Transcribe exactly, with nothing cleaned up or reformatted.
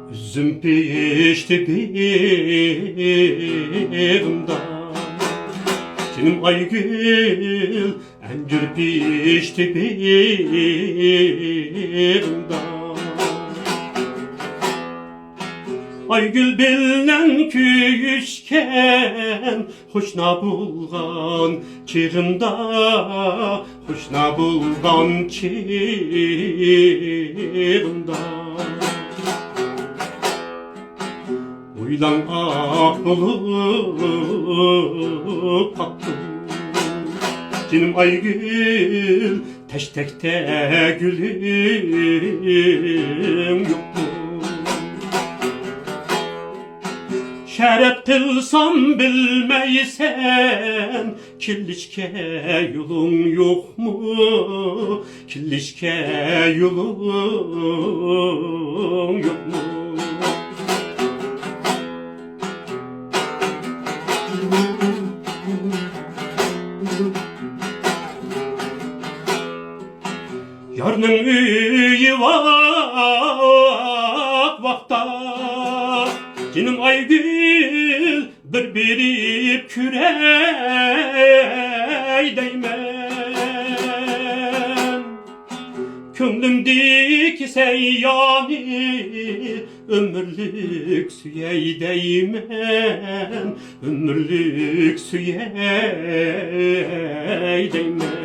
ئۈزۈم پىشتى بېغىمدا، جېنىم ئايگۈل، ئەنجۈر پىشتى بېغىمدا. ئايگۈل بىلەن كۆيۈشكەن، خۇشنا بولغان چېغىمدا، خۇشنا بولغان چېغىمدا. ھويلاڭ ئاق بولۇپ قاپتۇ، جېنىم ئايگۈل، تەشتەكتە گۈلۈڭ يوقمۇ؟ شەرەت قىلسام بىلمەيسەن، كېلىشكە يولۇڭ يوقمۇ؟ كېلىشكە يولۇڭ يوقمۇ؟ يارنىڭ ئۆيى ۋاق ۋاقتا، جېنىم ئايگۈل، بىر بېرىپ كۆرەي دەيمەن. كۆڭلۈمدىكى سەييانى ئۆمۈرلۈك سۆيەي دەيمەن، ئۆمۈرلۈك سۆيەي دەيمەن.